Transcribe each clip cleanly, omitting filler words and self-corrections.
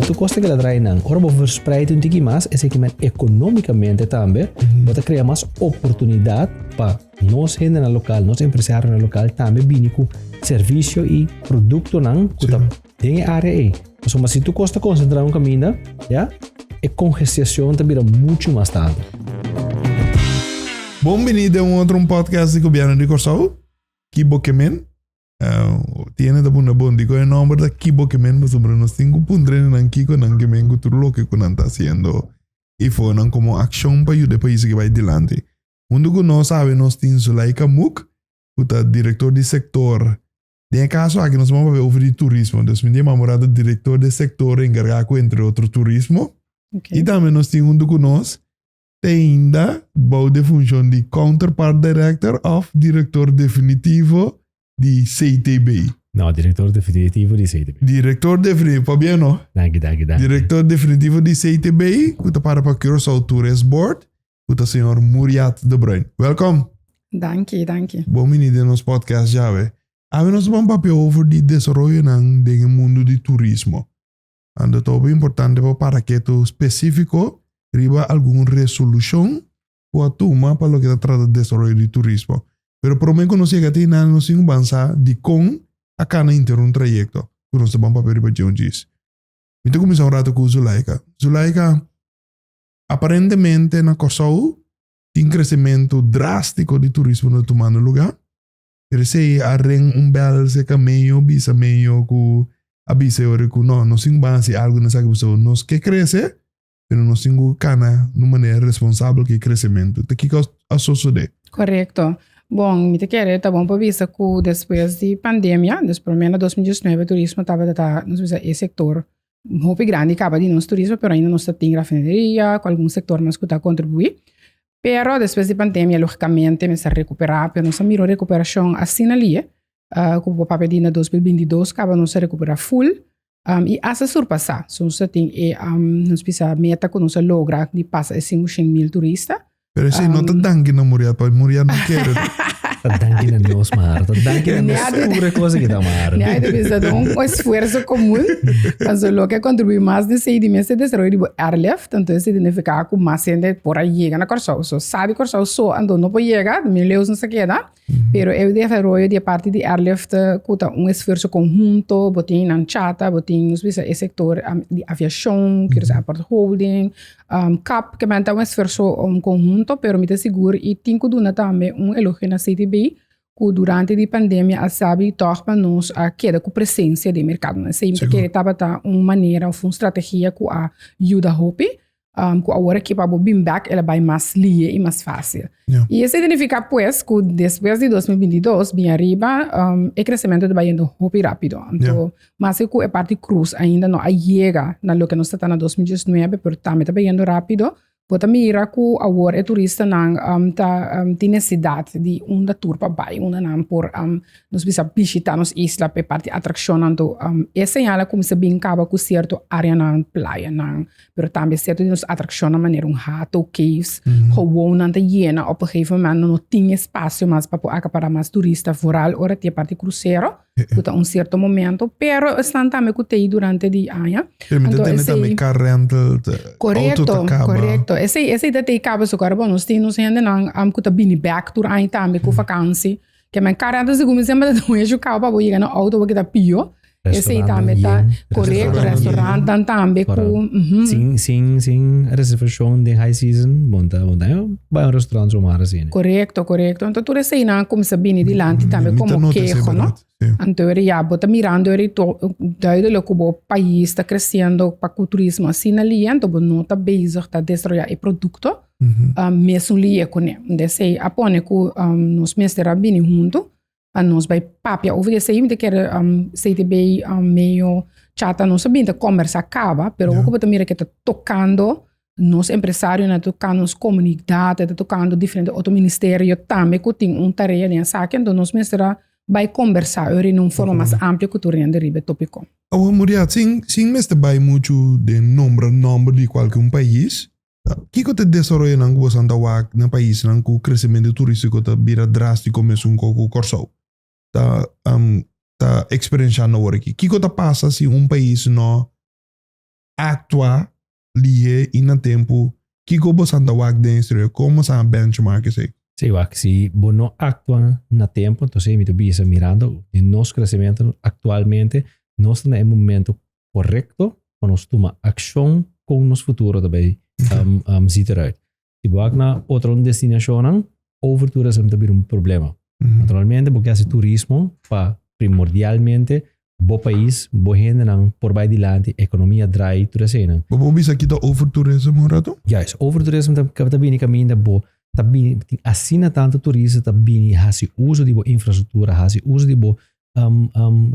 Tur kos ta keda draai nan. Ora bo verspreid un tiki mas, esei ke men ekonómikamente tambe, bo ta krea mas oportunidat pa nos hendenan lokal, nos empresarionan lokal tambe bini ku servisio i produktonan ku ta den e área ei. Pasobra si tur kos ta konsentrá un kaminda, ya, e kongestiashon ta bira muchu mas tantu. Bon bini den un otro podcast di Gobièrnu di Kòrsou, Ki Bo Ke Men. Tiene ta punda bon dikon e nòmber ta Ki Bo Ke Men pasobra nos tin ku puntra nan kiko nan ke men ku tur loke ku nan ta hasiendo i for nan komo akshon pa yuda e pais aki bai dilanti. Huntu ku nos awe nos tin Zulaika Mook ku ta direktor di sektor. Den e kaso aki nos a papia over di turismo, dus mi tin mamorá ta direktor di sektor enkargá ku entre otro turismo. I tambe nos tin huntu ku nos te ainda bou de funshon di Counterpart Director òf Direktor Definitivo di CTB. No, Direktor Definitivo di CTB. Direktor Definitivo, pabia no? Danki, danki, danki. Direktor Definitivo di CTB, ku ta para pa Curaçao Tourist Board, ku ta señor Muriat de Bruin. Welkom! Danki, danki. Bon bini den nos podcast djawe. Awe nos ta ban papia over di desaroyonan den e mundu di turismo. Anto ta hopi importante pa para ketu spesífiko riba algun resolushon ku a tuma pa loke ta trata desaroyo di turismo. Pero promé ku nos yega te einan nos tin ku bansa dikon a kana henter un trayekto ku nos ta ban papia riba dje un djis. Mi ta kuminsá un ratu ku Zulaika. Zulaika, aparentemente na Kòrsou tin kresementu drástiko di turismo ta tumando lugá. Pero esei a ren un bel serka meyo bisa meyo ku a bisa e ora ku no, nos tin ku ban hasi algu na esaki pasobra nos ke krese, pero nos tin ku kana na un manera responsabel ku e kresementu. Ta kiko a sosodé? Korekto. Bon, mi ta kere ta bon pa bisa ku despues di pandemia, dus por lo menos 2019 turismo tabata ta, nos bisa e sektor hopi grandi kaba di nos turismo, pero ainda nos ta tin rafineria ku algun sektor mas ku ta kontribuí. Pero despues di pandemia logicamente mester recupera, pero nos a mira un recuperacion asina lie, cu bo papia di na 2022 caba nos a recupera full y hasta surpasa. So nos a tin e nos bisa meta cu nos a logra di pasa e 500 mil turista. Pero esey no ta danki na Muriel, pasobra Muriel no kere. Ta danki na nos, maar. Ta danki na nos tur e cosa ki ta maar. Nee, ta bisa ta un esfuerzo comun. Pasobra loke a contribui mas den esey di mes e desaroyo di bo airlift. Anto esey ta nifica cu mas hende por a yega na Corsou. So sa di Corsou so anto no por yega, mi leus no sa keda. Pero e desaroyo di e parti di airlift cu ta un esfuerzo conhunto, bo tin nan chata, bo tin nos bisa e sector di aviacion, Curaçao Airport Holding, Cap, ke men ta un esfuerzo conhunto, pero mi ta sigur y tin cu duna tambe un elogio na CTB cu durante di pandemia a sabi tog pa nos a keda cu presencia den mercado. Esey mi ta kere tabata un manera of un strategia cu a yuda hopi. Ku awor aki pa bo bin bek el a bai mas lie i mas fásil. I esei ta nifiká pues ku despues di 2022 bin ariba e kresementu ta bai yendo hopi rápido. Anto maske ku e parti krus ainda no a yega na loke nos ta ta na 2019 pero tambe ta bai yendo rápido. Bo ta mira ku awor e turistanan ta tin nesesidat di unda tur pa bai, unda nan por nos bisa bishita nos isla pa e parti atrakshonnan. Anto e señal a kuminsá bin kaba ku sierto áreanan, playanan. Pero tambe cierto di nos atraccionnan manera un Hato Caves, gewoon nan ta yena op een gegeven moment no tin espacio mas pa por acapara mas turista, vooral ora tin e parti crucero, cu ta un cierto momento, pero esnan tambe cu ta ey durante di aña. Pero mi ta tende tambe car rental, auto ta caba. Correcto, esey, esey ta tey caba su cara, bon nos tin nos hendenan cu ta bini bek tur aña tambe cu vakantie, ke men car rental segun mi semper ta duna esho caba pa bo yega na auto bo kita pio. Esei tambe ta korekto, restaurantnan tambe ku. Sin sin sin reservashon den high season, bon ta bon ta bai un restaurant zomaar asina. Korekto, korekto. Anto tur eseinan a kuminsá bini dilanti tambe komo keho, no? Anto ora ya bo ta mirando ora duidelijk ku bo pais ta kresiendo pa ku turismo asina lia, anto bo no ta bezig ta desaroyá e produkto mesun lia kuné. Esei a pone ku nos mester a bini huntu Pa nos bai papia over di esei mi ta kere CTB medio chata nos a bin ta kombersá kaba pero ora ku bo ta mira ke ta tokando nos empresarionan ta tokando nos komunidat ta tokando diferente otro ministerio tambe ku tin un tarea den esaki anto nos mester a bai kombersá ora den un forma mas amplio ku tur hende riba e topiko. Awor Muriel sin sin mester bai muchu den nombra nomber di kualke un pais Kiko ta e desaroyonan ku boso ta wak na paisnan ku kresementu turístiko ta bira drástiko mesun ku ku Kòrsou ta ta eksperenshando awor aki? Kiko ta pasa si un pais no. aktua lihé i na tempu, kiko bosan ta wak den exterior? Kon bosan a benchmark esei? Sí, wak, si bo no aktua na tempu, entonces mi ta bisa mirando di nos kresementu aktualmente, nos ta na e momento korekto pa nos tuma akshon kon nos futuro ta bai ziet eruit. Si bo wak na otro destinashonnan, overtourism ta bira un problema. Naturalmente bo ke hasi turismo pa primordialmente bo pais, bo hendenan por bai dilanti, ekonomia drai, tur eseinan. Bo por bisa kita overtourism un rato? Juist, overtourism ta bini kaminda bo ta bini, tin asina tantu turista ta bini hasi uso di bo infrastruktura, hasi uso di bo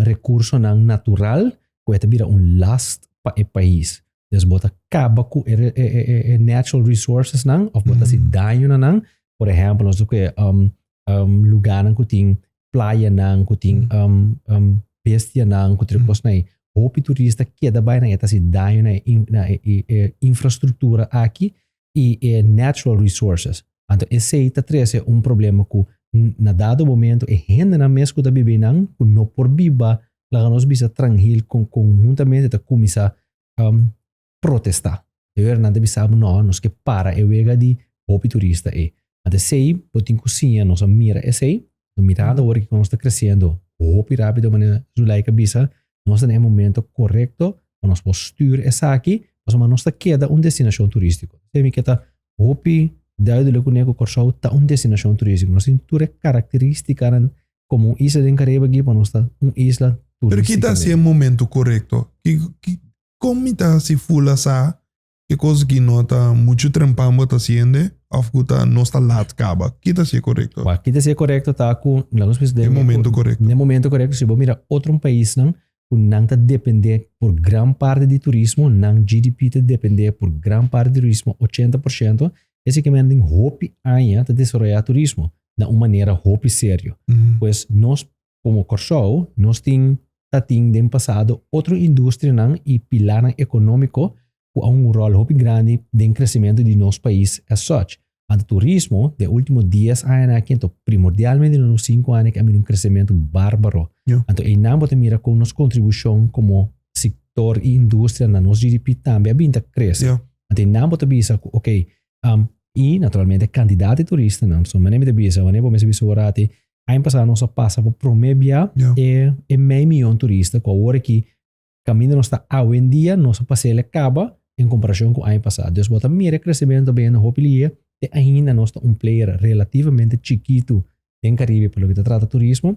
rekursonan natural ku e ta bira un last pa e pais. Dus bo ta kaba ku e, e, e, e natural resources nan, of bo ta hasi daño na nan. Por ehempel, nos ku e um, um, lugarnan ku tin playanan, ku tin um, um, bestianan, ku tur kos nai. Hopi turista keda bai nan e ta hasi daño na e, na e, e, e infrastruktura aki i e natural resources. Anto esei ta trese un problema ku na dado momento e hendenan mes ku ta biba einan ku no por biba laga nos bisa tranhil kon konhuntamente ta kuminsá protestá. E ora nan ta bisa bo no, nos ke para e wega di hopi turista ei. Anto esei bo tin ku siña nos a mira esei, mirando awor ku nos ta kresiendo hopi rápido manera Zulaika bisa, nos ta na e momento korekto pa nos por stuur esaki pasobra nos ta keda un destinashon turístiko. Esei mi ke ta hopi duidelijk kuné ku Kòrsou ta un destinashon turístiko. Nos tin tur e karakterístikanan komo un isla den Karibe aki pa nos ta un isla Pero ki ta si e momento korekto? Kon mi ta hasi fula sa e kos ki no ta muchu trempan bo ta hasiende òf ku ta nos ta lat kaba? Ki ta si e korekto? Wak, ki ta si e korekto ta ku laga nos bisa den e momento korekto. Den e momento korekto si bo mira otro paisnan ku nan ta depende por gran parti di turismo, nan GDP ta depende por gran parti di turismo, 80%, esei ke men den hopi aña ta desaroyá turismo na un manera hopi serio. Pues nos komo Kòrsou nos tin ta tin den pasado otro industrianan i pilarnan ekonómiko ku a hunga un ròl hopi grandi den kresementu di nos pais as such. Anto turismo den último dies añanan aki anto primordialmente den nos sinku aña aki a mira un kresementu bárbaro. Anto einan bo ta mira kon nos kontribushon komo sektor i industria na nos GDP tambe a bin ta krese. Anto einan bo ta bisa ku oke i naturalmente kantidat di turistanan. So manera mi ta bisa, manera bo mester bisa ora ati aña pasá nos a pasa pa promé bia e mei miyon turista ku awor aki Kaminda nos ta awendia nos a pasa el a kaba en komparashon ku aña pasá. Dus bo ta mira e kresementu ta bini hopi lihe te ainda nos ta un player relativamente chikitu den Karibe pa loke ta trata turismo,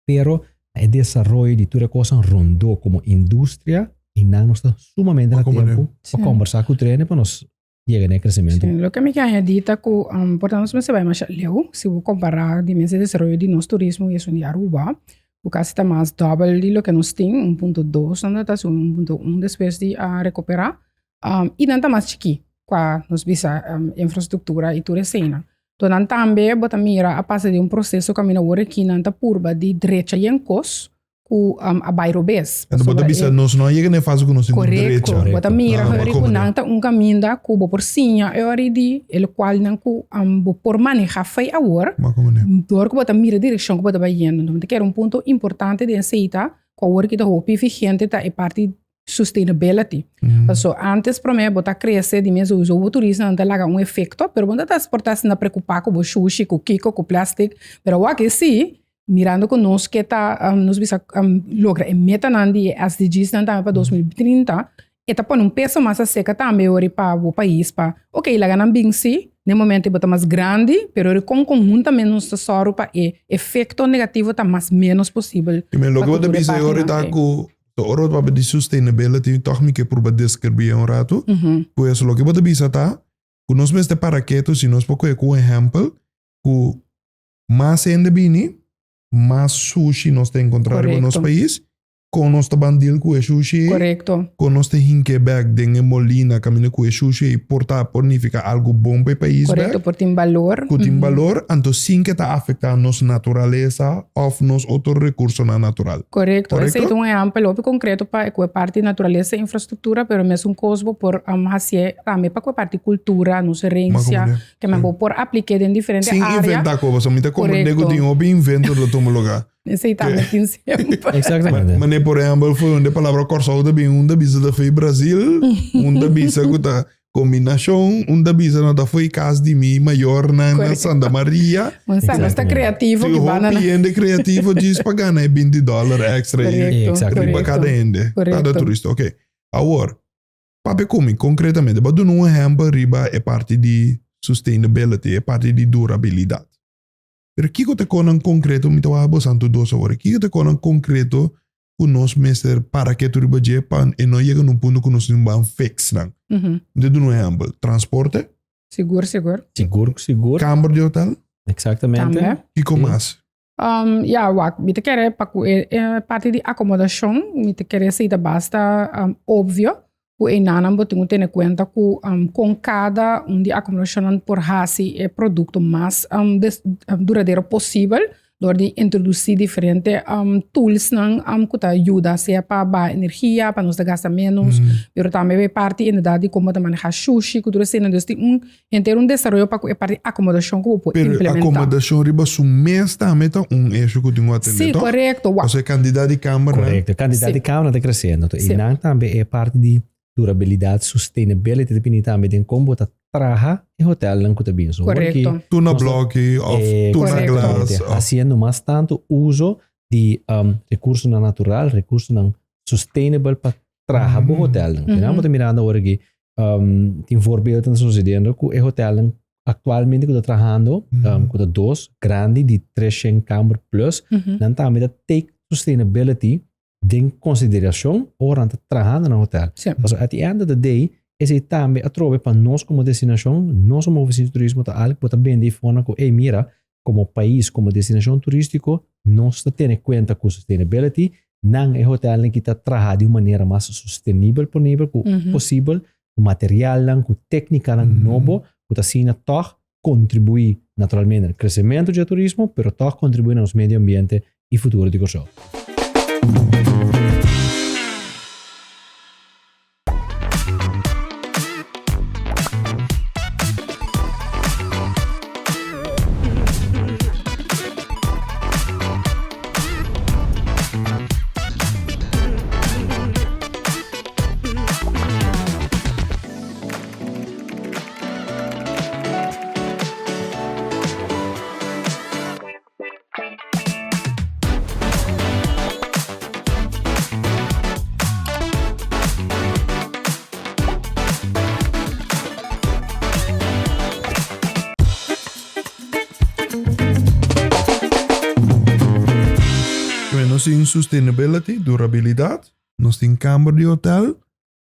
pero na e desaroyo di tur e kosnan rondó komo industria i nan nos ta sumamente na tempu pa kombersá ku trene pa nos yega na e kresementu. Sí, loke mi ke añadí ta ku por tanto nos mester bai masha leu si bo kompará di mes e desaroyo di nos turismo i esun di Aruba ku kasi ta mas dòbel di loke nos tin, un punto dos nan ta un punto un despues di a rekuperá i nan ta mas chikí kua nos bisa infrastruktura i tur eseinan. Enton nan tambe bo ta mira a pasa di un proseso kaminda awor aki nan ta purba di drecha yen kos ku a bai robes. Anto bo ta bisa nos no a yega na e fase ku nos tin ku drecha. Korekto. Bo ta mira hori ku nan ta un kaminda ku bo por siña e ori di e lokualnan ku bo por maneha fei awor. Dor ku bo ta mira direkshon ku bo ta bai yendo. Enton mi ta kere un punto importante den esei ta ku awor ki ta hopi vigente ta e parti sustainability. Paso antes prome bo ta krese di mes souso bo turistanan ta laga un efekto pero bo no ta por ta asina preokupa ku bo shushi, ku kiko, ku plastic pero awor aki si Mirando ku nos ke ta nos bisa logra e metanan di e SDGs nan tambe pa 2030, e ta pone un peso mas aserka tambe ori pa bo pais pa ok laga nan bin si den momento bo ta mas grandi pero ori kon konhuntamente nos ta sòru pa e efekto negativo ta mas menos posibel. I men loke bo ta bisa ori ta ku ora bo ta papia di sustainability tòg mi ke purba deskribí un ratu, pues loke bo ta bisa ta ku nos mester para ketu si nos por kohe ku un ehèmpel ku Mas hende bini, mas sushi nos ta encontra riba nos pais. Con nos ta ban deal cu e sushi ei? Con nos ta hinke bek den e molina caminda cu e sushi ei por ta por nifica algo bon pa e pais bek? Correcto, por tin balor. Cu tin balor, anto sin ke ta afecta nos naturalesa of nos otro recursonan natural. Correcto. Esei ta un ehempel hopi concreto pa cu e parti naturalesa e infrastructura, pero mesun cos bo por hacié tambe pa cu e parti cultura, nos herencia. Ke men bo por apliké den diferente área. Sin inventá kos, pasobra mi ta komprendé ku tin hopi invento lo tuma lugá. Esei tambe tin semper. Exactamente. Mane por ehempel foi un de palabra Kòrsou ta bin un ta bisa ta foi Brasil, un ta bisa ku ta kombinashon, un ta bisa no ta foi kas di mi mayornan na Santa Maria. Bon sa, nos ta kreativo ki banda na. Hopi hende kreativo djis pa gana e binti dòler extra ei riba kada hende, kada turista. Oké, awor papia ku mi konkretamente, bo a duna un ehempel riba e parti di sustainability, e parti di durabilidat. Pero kiko ta konan konkreto, mi ta wak boso anto dos awor, kiko ta konan konkreto ku nos mester para ketu riba dje pa e no yega na un punto ku nos tin ban fix nan? Mi ta duna un ehèmpel, transporte. Sigur, sigur. Sigur, sigur. Kamber di hotel. Exactamente. Tambe. Kiko mas? Ya, wak, mi ta kere pa ku e parti di akomodashon, mi ta kere esei ta basta obvio. Ku enanan bo tin ku tene kuenta ku kon kada un di akomodashonnan por hasi e produkto mas duradero posibel dor di introdusí diferente toolsnan ku ta yuda sea pa baha energia, pa nos ta gasta ménos, pero tambe e parti inderdat di kon bo ta manehá shushi ku tur eseinan. Dus tin un henter un desaroyo pa ku e parti akomodashon ku bo por Pero implementá. akomodashon riba su mes tambe ta un issue ku tin ku atendé, Sí, tòg? korekto. Wak. Pasobra e kantidat di kambernan. Korekto, e kantidat Sí. di kambernan ta kresiendo. Sí. I nan tambe e parti di durabilidat, sustainability ta bini tambe den kon bo ta traha e hotelnan ku ta bini. So, hoor ki Korekto. Tuna nos ta blòki òf tuna Korekto. glas Exactamente. òf. Hasiendo mas tantu uso di rekursonan natural, rekursonan sustainable pa traha bo hotelnan. Mm -hmm. Bo ta mirando awor aki, tin voorbeelden sucediendo ku e hotelnan actualmente ku ta trahando, ku ta dos grandi di 300 kamer plus, nan tambe ta take sustainability den consideracion ora nan ta trahando na hotel. Sí. Pasobra at the end of the day, esei tambe atrobe pa nos como destinacion, nos como oficina di turismo ta algo ku bo ta bende i forma ku, ey mira, como pais, como destinacion turistico, nos ta tene cuenta cu sustainability, nan e hotelnan ki ta traha di un manera mas sostenibel ponibel cu posibel, cu materialnan, cu tecnicanan nobo, cu ta asina toch contribui naturalmente na crecemento dje turismo, pero toch contribui na nos medio ambiente y futuro di Corsou. Nos tin sustainability, durabilidad, nos tin kamber di hotel,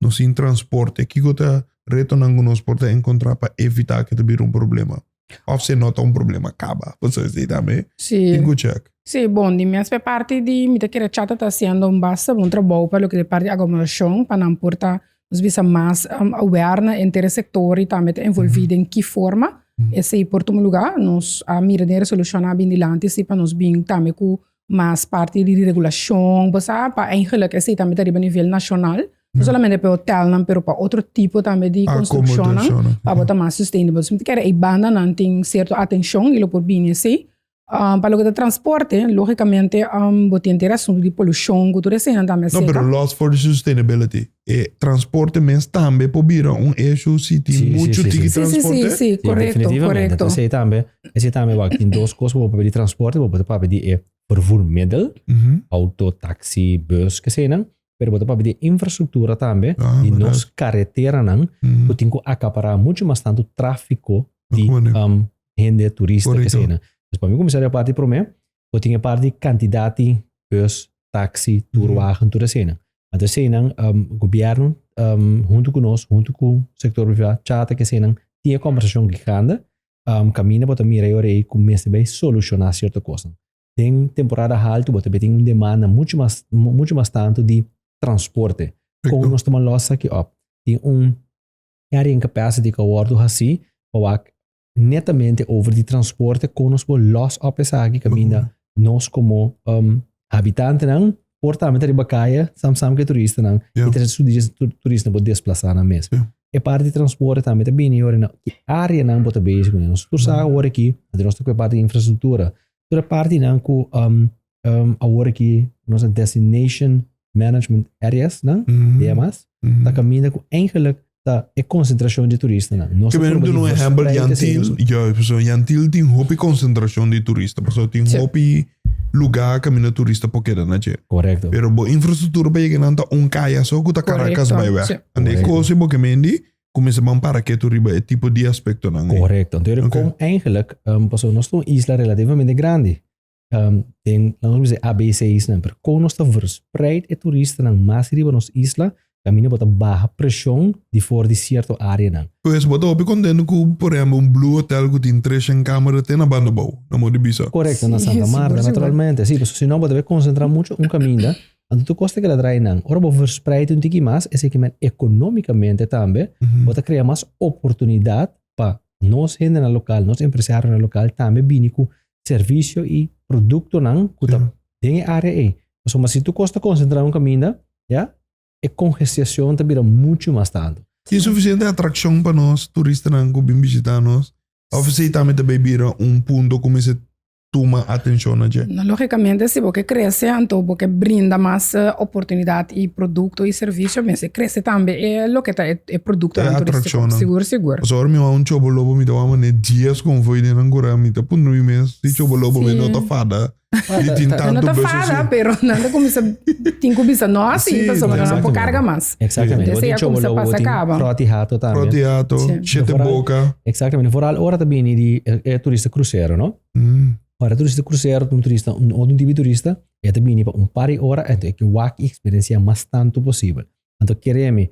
nos tin transporte. Kiko ta retonan ku nos por ta enkontrá pa evitá ke ta bira un problema? Òf si no ta un problema kaba, pasobra esei tambe tin ku chèk. Sí, bon, di mes pa e parti di mi ta kere Chata ta hasiendo un basta bon trabou pa loke ta e parti di akomodashon pa nan por ta nos bisa mas aware na henter e sektor i tambe ta envolví den ki forma esei por tuma lugá. Nos a mira den e resolushon a bin dilanti si pa nos bin tambe ku mas parti di regulashon, bo sa, pa eigenlijk esei tambe ta riba nivel nashonal, no solamente pa e hotelnan, pero pa otro tipo tambe di konstrukshonnan, pa bo ta mas sustainable. Dus mi ta kere ei bandanan tin sierto atenshon i lo por bini esei. Pa loke ta transporte, logikamente bo tin henter asuntu di polushon ku tur eseinan tambe No, pero los for di sustainability. E transporte mes tambe por bira un issue si tin muchu tiki transporte. Sí, sí, sí, korekto, korekto. Esei tambe, esei tambe wak tin dos kos ku bo papia di transporte, bo por papia di e vervoermiddel, auto, taxi, bus, keseinan, pero bo ta papia di infrastruktura tambe, di nos kareteranan ku tin ku akapará muchu mas tantu tráfiko di hende, turista, keseinan. Dus pa mi kuminsá di e parti promé, Bo tin e parti di kantidat di bus, taxi, toerwagen, tur eseinan. Anto eseinan gobierno huntu ku nos, huntu ku sektor privá, chata ku eseinan tin e kombersashon gigante kaminda bo ta mira e ora ei ku mester bai solushoná sierto kosnan. Den temporada haltu bo ta bai tin un demanda muchu mas muchu mas tantu di transporte. Kon nos tuma lòs aki òp? Tin un carrying capacity ku a wòrdu hasí pa wak netamente over di transporte kon nos por los op esaki kaminda nos komo habitantenan por tambe ta riba kaya sam sam ku e turistanan i ta su dia turistanan por desplasá nan mes. E parti di transporte tambe ta bini ora na ki areanan bo ta bezig kuné. Nos tur sa awor aki, nos ta ku e parti di infrastruktura, tur e partinan ku. Awor aki nos destination management areas nan, DMA's, ta kaminda ku eigenlijk ta e konsentrashon di turistanan. Nos ta purba di un ehèmpel, Yantil, ja, pasobra Yantil tin hopi konsentrashon di turista, pasobra tin hopi lugá kaminda turista por keda na dje. Korekto. Pero bo infrastruktura pa yega nan ta un kaya so ku ta Caracas bai wèg. Anto e kos ei bo ke mendi kuminsá ban para ketu riba e tipo di aspektonan ei. Korekto. Anto kon eigenlijk, pasobra nos ta un isla relativamente grandi, den, laat nos bisa ABC isla, pero kon nos ta verspreid e turistanan mas riba nos isla, kaminda bo ta baha preshon di for di sierto areanan. Pues bo ta hopi kontento ku por ehempel un Blue Hotel ku tin treshen kamera te na banda bou, na modo di bisa. Korekto, na Santa Marta, naturalmente. Si, pasobra si no bo ta bay konsentrá muchu un kaminda, anto tur kos ta keda draai nan. Ora bo verspreid un tiki mas, esei ke men ekonómikamente tambe bo ta krea mas oportunidat pa nos hendenan lokal, nos empresarionan lokal tambe bini ku servisio i produktonan ku ta den e área ei. Pasobra si tur kos ta konsentrá un kaminda, ya, e kongestiashon ta bira muchu mas tantu. Tin sufisiente atrakshon pa nos turistanan ku bin bishitá nos? Òf esei tambe ta bai bira un punto ku mester tuma atenshon na dje? No, lógikamente si bo ke krese anto bo ke brinda mas oportunidat i produkto i servisio mester krese tambe e loke ta e produktonan turístiko. E atrakshonnan. Sigur, sigur. Pasobra ora mi wak un chobolobo mi ta wak manera dies konvoi den nan kura mi ta puntra mi mes si chobolobo mi no ta fada di tin tantu No ta fada pero nan ta kuminsa tin ku bisa no asi pasobra nan no por karga mas. Exactamente. Bo tin chobolobo, bo tin kroti hato tambe. Kroti hato, shete boka. Exactamente. Vooral ora ta bini di e turista krusero no. Ora turista krusero ta un turista un otro tipo di turista e ta bini pa un par di ora enton e ke wak i eksperensia mas tantu posibel. Anto kere mi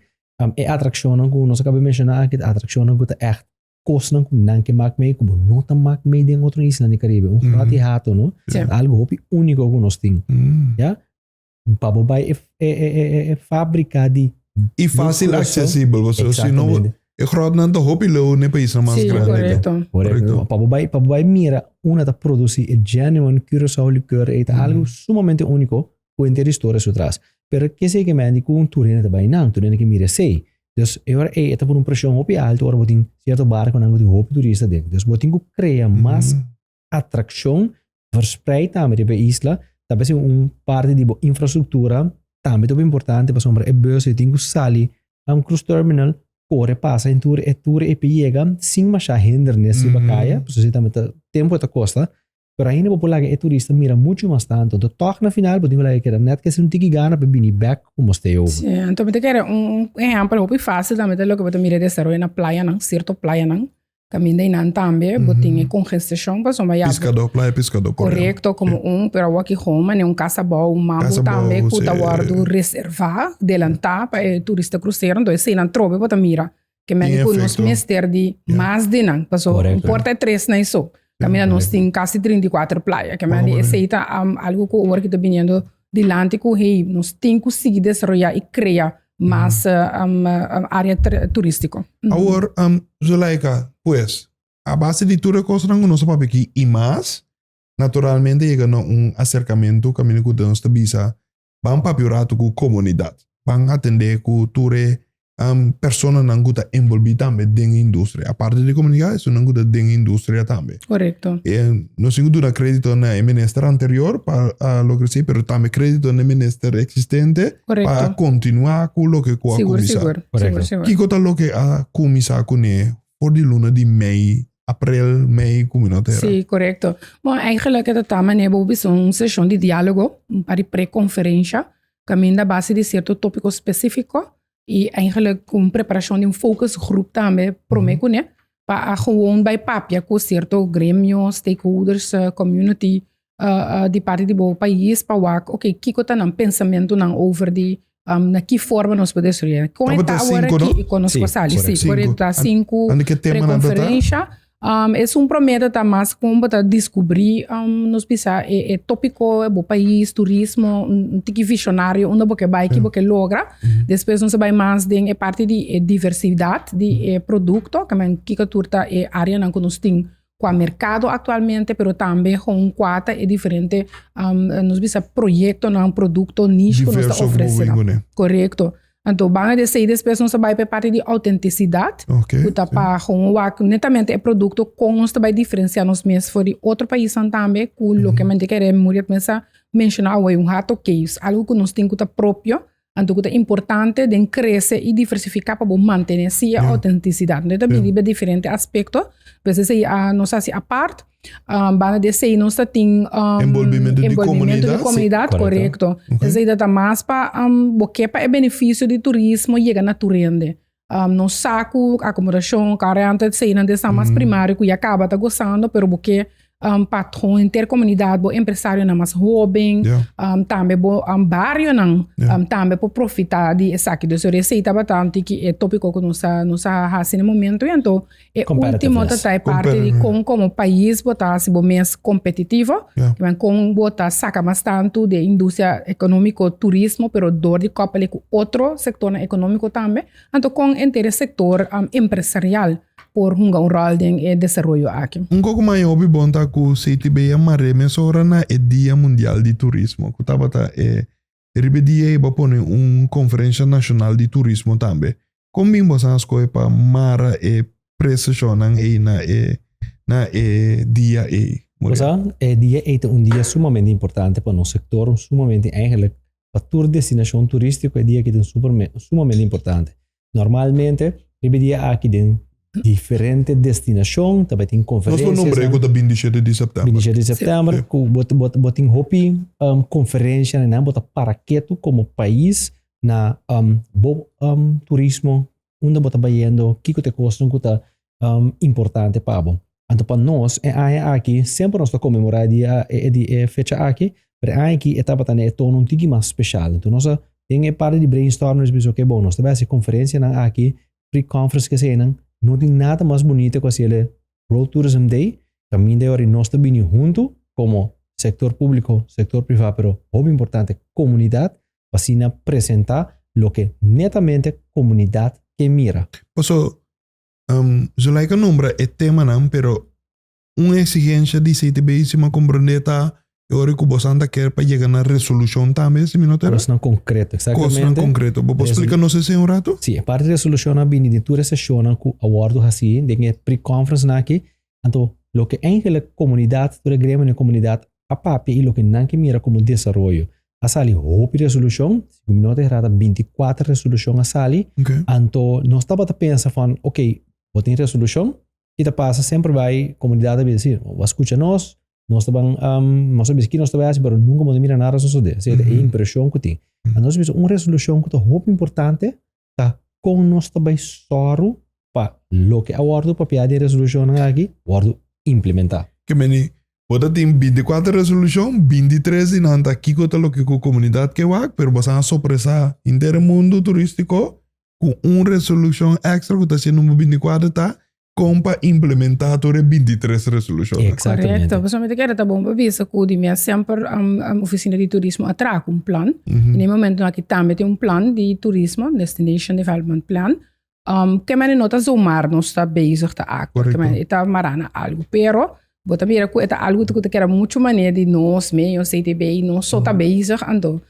e atrakshonnan ku nos a kaba di menshoná aki ta atrakshonnan ku ta ègt kosnan ku nan ke mak mee ku bo no ta mak mee den otro isla di Karibe. Un grot i hato no ta algu hopi úniko ku nos tin. Ya pa bo bai e fábrika di I fásil aksesibel pasobra si no e grotnan ta hopi leu na e paisnan mas grandi. Korekto. Korekto. Pa bo bai pa bo bai mira una ta produsí e genuine Curaçao liqueur ei ta algu sumamente úniko ku henter historia su tras. Pero kesei ke mende ku tur hende ta bai nan, tur hende ke mira esei. Dus e ora ei e ta pone un preshon hopi alto ora bo tin sierto barkonan ku tin hopi turista den. Dus bo tin ku krea mas atrakshon verspreid tambe riba e isla. Ta bes un parti di bo infrastruktura tambe ta hopi importante pasobra e bus ei tin ku sali un cruise terminal kore pasa en tur e tur e yega sin masha hindernis riba kaya. Pasobra esei tambe ta tempu e ta kosta. Pero ainda bo por laga e turista mira muchu mas tantu. Anto tòg na final bo tin ku laga keda nèt kese un tiki gana pa bini bèk ku stay over. Sí, anto mi ta kere un ehèmpel hopi fásil tambe ta loke bo ta mira e desaroyo na playanan, sierto playanan kaminda einan tambe bo tin e kongestashon pasobra ya. Piskadó, playa Piskadó por ehèmpel. Korekto, komo un, pero awor aki hon manera un Casa Bou, un Mambo tambe ku ta wòrdu reservá, delantá pa e turista krusero, anto eseinan trobe bo ta mira Ke men ku nos mester di mas di nan. Paso un por ta e tres na so. Kaminda nos tin kasi 34 playa. Ke men di esei ta algu ku awor ki ta biniendo dilanti ku hey nos tin ku sigui desaroyá i krea mas área turístiko. Awor Zulaika, pues a base di tur e kosnan ku nos a papia aki i mas, naturalmente yega na un aserkamentu kaminda ku nos ta bisa Ban papia un ratu ku komunidat. Ban atendé ku tur e personanan ku ta enbolbí tambe den e industria. Aparte di komunidat, esunnan ku ta den e industria tambe. Korekto. Nos tin ku duna krédito na e minister anterior pa a logra esei, pero tambe krédito na e minister eksistente pa a kontinuá ku loke ku a kuminsá. Sigur, sigur. Sigur, sigur. Kiko ta loke a kuminsá kuné for di luna di mei, aprel, mei ku mi no ta era? Sí, korekto. Bon, eigenlijk e ta ta manera bo bisa un seshon di diálogo, un par di prekonferensha, kaminda a base di sierto tópiko spesífiko i eigenlijk ku un preparashon di un focusgroep tambe promé kuné, pa a gewoon bai papia ku sierto gremio, stakeholders, community di parti di bo pais pa wak, oke, kiko ta nan pensamentunan over di na ki forma nos por destruye. Kon e ta awor aki i kon nos por sali. Sí, korekto, ta sinku prekonferensha. Esun promé ta ta mas kon bo ta diskubrí nos bisa e topiko, bo pais, turismo, un tiki vishonario unda bo ke bai, ki bo ke logra. Despues nos a bai mas den e parti di e diversidat di e produkto, kiko tur ta e áreanan ku nos tin kua merkado aktualmente, pero tambe kon kua ta e diferente nos bisa proyektonan, produkto, niche ku nos ta ofresé. Korekto. Anto banda di esei despues nos ta bai pa e parti di autentisidat, ku ta pa kon wak netamente e produkto kon nos ta bai diferensiá nos mes for di otro paisnan tambe ku loke men ta kere muri a pensa. menshoná awe un Hato Caves, algu ku nos tin ku ta propio, anto ku ta importante den krese i diversifiká pa bo mantené si e outentisidat. Anto e ta bini riba diferente aspekto, pues esei a nos hasi apart. Banda di esei nos ta tin Enbolbimentu di enbolbimentu di komunidat. komunidat, Sí, korekto. korekto. Esei ta ta mas pa bo ke pa e benefisio di turismo yega na tur hende. Nos sa ku akomodashon, kar renta, eseinan ta esnan mas primario ku ya kaba ta gosando, pero bo ke pa henter komunidat, bo empresarionan mas hóben, tambe bo barionan tambe por profitá di esaki. Dus esei tabata un tiki e tópiko ku nos a nos a hasi na e momento ei. Anto e último ta ta e parti di kon komo pais bo ta hasi bo mes kompetitivo, kon bo ta saka mas tantu di e industria ekonómiko turismo, pero dor di kòpel ku otro sektornan ekonómiko tambe. Anto kon henter e sektor empresarial por hunga un ròl den e desaroyo aki. Un koko mas hopi bon ta ku CTB a mar'é mesora na e Dia Mundial di Turismo, ku tabata e riba e dia ei bo a pone un Konferensha Nashonal di Turismo tambe. Kon bin boso a skohe pa mara e preseshonnan ei na e na e dia ei? Bo sa, e dia ei ta un dia sumamente importante pa nos sektor, sumamente eigenlijk pa tur destinashon turístiko e dia aki ta un sumamente importante. Normalmente riba e dia aki den diferente destinashon ta bai tin Nos por konferensias. nombr'é ku ta 27 di sèptèmber. 27 di sèptèmber ku bo bo bo tin hopi konferensianan bo ta para ketu komo pais na bo turismo unda bo ta bayendo kiko ta e kosnan ku ta importante pa bo. Anto pa nos e aña aki semper nos ta konmemorá e dia e fecha aki pero e aña aki e tabata na e tono un tiki mas speshal. Anto nos a den e parti di brainstorm nos bisa oke bon nos ta bai hasi konferensianan aki pre-conference kesenan no tin nada mas bunito ku hasi el e World Tourism Day kaminda e ora nos ta bini huntu komo sektor públiko, sektor privá pero hopi importante komunidat pa asina presentá loke netamente komunidat ke mira. Paso Zulaika nombra e temanan pero un exigencia di CTB si mi a comprende ta e ora cu bosan ta kier pa yega na resolucion tambe si mi no ta erra. Cosnan concreto, exactamente. Cosnan concreto. Bo por splica nos esey un rato? Si, e parti di resolucion a bini den tur e sesionnan cu a wordo haci den e pre-conference nan aki. Anto loke eigenlijk comunidad, tur e gremio den comunidad a papia y loke nan ke mira como desaroyo. A sali hopi resolucion, si mi no ta erra ta 24 resolucion a sali. Anto nos tabata pensa van, ok, bo tin resolucion, ki ta pasa semper bai comunidad ta bisa si, bo a scucha nos, nos ta ban, nos a bisa ki nos ta bai haci, pero nunca bo ta mira nada sosode. Esei ta e impresion cu tin. Anto nos a bisa un resolucion cu ta hopi importante ta kon nos ta bai sòru pa loke a wòrdu papiá den e resolushonnan aki wòrdu implementá. Ke meni, bo ta tin 24 resolushon, 23 di nan ta kiko ta loke ku komunidat ke wak, pero boso a sopresá henter e mundu turístiko ku un resolushon èkstra ku ta hasié number 24 ta kon pa implementá tur e 23 resolushonnan. Exactamente. Korekto. Pasobra mi ta kere ta bon pa bisa ku di mes semper Ofisina di Turismo a traha ku un plan. I na e momentunan aki tambe tin un plan di turismo, Destination Development Plan. Ke manera no ta zomaar nos ta bezig ta aktua. Ke manera e ta mará na algu. Pero bo ta mira ku e ta algu ku ta keda muchu manera di nos medio CTB nos so ta bezig anto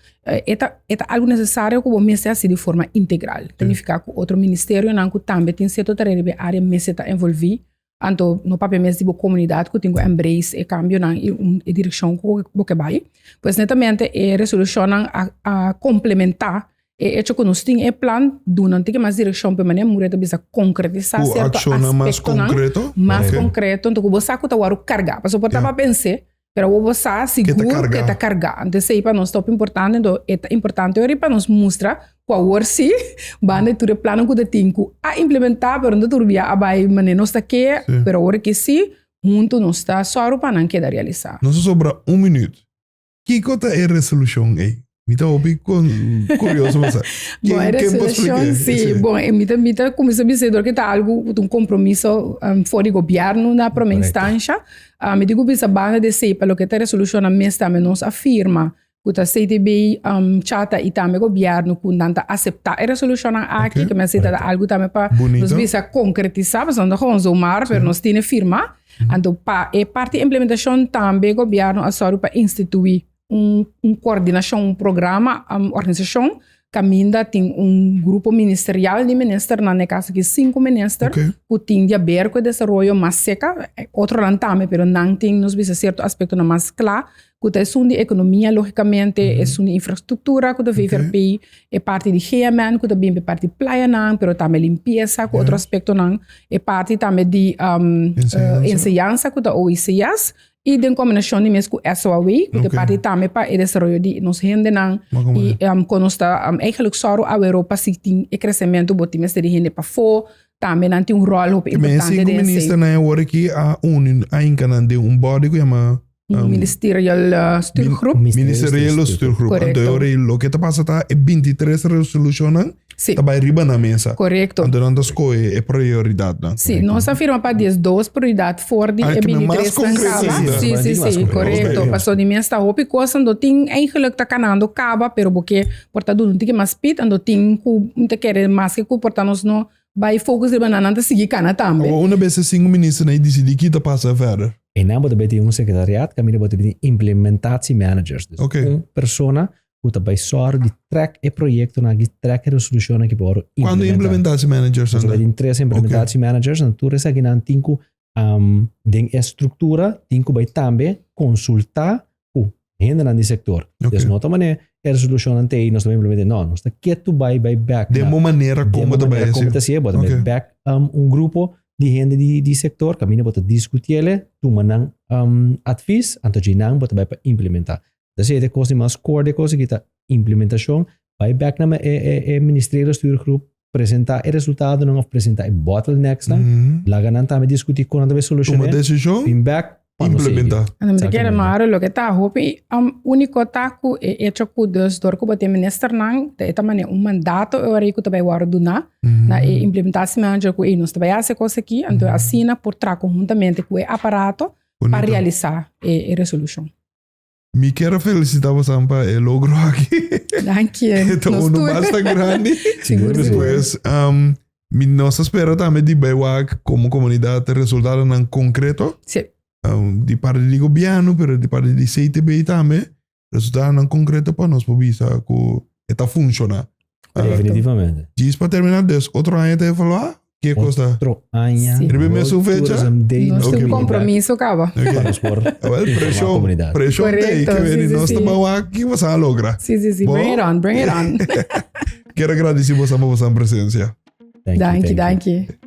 e ta e ta algu nesesario ku bo mester hasi di forma integral. Ta nifiká ku otro ministerionan ku tambe tin sierto tarea riba e área mester ta envolví. Anto no papia mes di bo komunidat ku tin ku embrace e kambionan i un e direkshon ku bo ke bai. Pues netamente e resolushonnan a a komplementá e echo ku nos tin e plan duna un tiki mas direkshon pa e manera Muriel ta bisa konkretisá Ku sierto akshonnan mas aspektonan konkreto? mas Ok. konkreto. Anto ku bo sa ku ta wòrdu kargá. Pasobra por Ya. tabata pens'é Pero awor bo sa Ke ta sigur ke kargá. ta kargá. Anto esei pa nos ta hopi importante, anto e ta importante ori pa nos mustra ku awor sí banda di tur e plannan ku ta tin ku a implementá pero no ta tur bia a bai manera nos ta ke, Sí. pero awor ke sí huntu nos ta sòru pa nan keda realisá. Nos a sobra un minuut. Kiko ta e resolushon ei? Mi ta hopi curioso pa sa. Bon, e resolucion, si. Bon, e mi ta, mi ta cuminsa bisa dor que ta algo, un compromiso um, for di gobierno na prome instancia. Um, mi digo bisa banda de sei, pa loke ta resolucion na mes tambe nos a firma cu ta CTB, um, Chata y tambe gobierno cu nan ta acepta e resolucion nan aki, que mi a ta algo tambe pa nos bisa concretisa, pasobra no ta gewoon zomaar, pero nos tiene firma. Anto pa e parti implementacion tambe gobierno a sòru pa institui un, un coordinacion, un programa, un organisacion caminda tin un grupo ministerial di ministernan, na e caso aki cinco minister, cu tin di haber cu e desaroyo mas seca, otronan tambe, pero nan tin nos bisa cierto aspectonan mas cla. Ku ta esun di ekonomia logikamente, esun di infrastruktura ku ta VVRP, e parti di GMN ku ta bin pa e parti playanan, pero tambe limpiesa ku otro aspektonan, e parti tambe di enseñansa ku ta OICS i den kombinashon di mes ku SOAW ku ta e parti tambe pa e desaroyo di nos hendenan i kon nos ta eigenlijk sòru awe pa si tin e kresementu bo tin mester di hende pafó, tambe nan tin un ròl hopi importante den esei. E sinku ministernan awor aki a uni a hinka nan den un body ku yama Ministerial stuurgroep. Ministeriële stuurgroep. Correcto. Anto e loke ta pasa ta e 23 resolucionnan Sí. ta bai riba na mesa. Correcto. Anto nan ta scohe e prioridadnan. Sí, nos a firma pa 12 prioridad for di Ah, e que men mas 23 nan concreto caba. ainda. Sí, sí, Mas sí, concreto. correcto. Ok. Paso di mes ta hopi cos ando tin eigenlijk ta canando caba, pero bo ke por ta duna un tiki mas speed, ando tin cu ta kere mas ke cu por ta nos no Bai focus riba nan, nan ta sigui cana tambe. Awor una bes e sinku ministernan ei disidí ki ta pasa verder. Einan bo ta bai tin un secretariat kaminda bo ta bai tin implementatiemanagers. Dus Oké. un persona ku ta bai sòru di trek e proyektonan aki, trek e resolushonnan aki pa wòrdu Kuantu implementá. implementatiemanagers Nos nan ta bai ta? tin tres implementatiemanagers, nan tur esakinan tin ku den e struktura tin ku bai tambe konsultá ku hendenan di sektor. Ok. Dus no ta manera e resolushonnan ta ei nos ta bai implementá. No, nos ta ketu bai bai bèk Den na bo manera den komo bo ta bai manera hasi. komo ta hasié, bo ta bai Ok. bèk un grupo di hende di di sektor kaminda bo ta diskutiele, tuma nan advis, anto dje nan bo ta bai pa implementá. Entonces e kos di mas kor di e kos aki ta implementashon, bai bèk na e e e ministeriële stuurgroep, presentá e resultadonan òf presentá e bottlenecksnan, laga nan tambe diskutí kon nan ta bai Tuma solushoné, desishon, bin bèk pa nos sigui. implementá. Anto mi ta kere Exactamente. mara loke ta hopi úniko ta ku e echo ku dus dor ku bo tin ministernan ta e ta manera un mandato e ora ei ku ta bai wòrdu duná na e implementatiemanager ku ei nos ta bai hasi e kos aki, anto asina por traha konhuntamente ku e aparato pa Bonito. realisá e resolushon. Mi kier a felicita bosan pa e logro aki. Dank je. E ta Nos uno tur. basta grandi. Sigur, sigur. Pues, um, mi nos ta spera tambe di bai wak como comunidad resultadonan concreto. Sí. Um, di parte di gobierno, pero di parte di CTB tambe. Resultadonan concreto pa nos por bisa cu e ta funciona. Correcto. Definitivamente. Djis pa termina, dus otro aña ta evalua? Ke kosta? Otro aña. Sí. Riba e World mesun fecha? Tourism Day. Nos Ok. tin un compromiso caba. Ok. Pa nos por Wel, informa presión, comunidad. presión te, Correcto, que sí, veni sí, nos sí. ta bawa ki vos a logra. Sí, sí, sí. Bo? Bring it on, bring it on. Quiero agradecer vos a vos presencia. Thank you, Danki, thank you. danki.